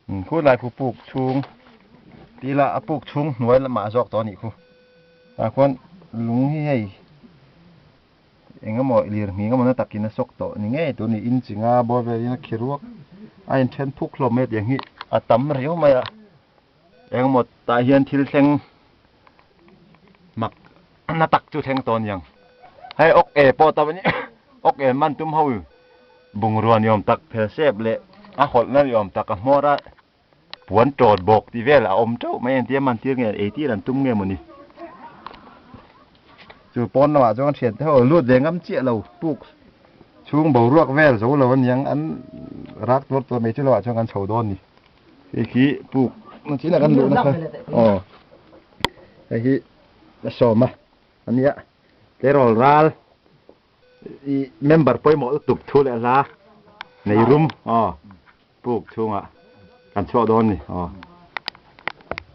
Khu lai khu puk chhung tih ila a puk chhung hnuai lamah zawk tawh a nih khu. Tah khuan lung hi hei eng emaw lir nghing emaw na takin a sawk tawh ni ngei tur a ni. Inch nga bawr velin a khi ruak a inthen phuk hlawm mai a tiang hi a tam riau mai a. Eng emaw tah hian thil thleng mak na tak chu thleng tawh a ni ang. Hei awk e pawh tam a ni awk e man tum ho bungrua ni awm tak phel sep leh a hawlhna ni awm tak a hmawr a puan tawt bawk tih vel a awm teuh mai engtia man tir nge ei tir an tum nge mawni. Chu pawn lamah chuan thian te ho lut ve ngam chiah lo puk chhung boruak vel zo lo aniang an rak tuar tuar mai chu lamah chuan kan chho dawn a ni. Hei khi puk na chin a kan luh na kha aw hei hi a sawm a ania tleirawl ral i member pawimawh lutuk thu leh hla nei rum aw puk chhungah kan chhuah dawn ni aw.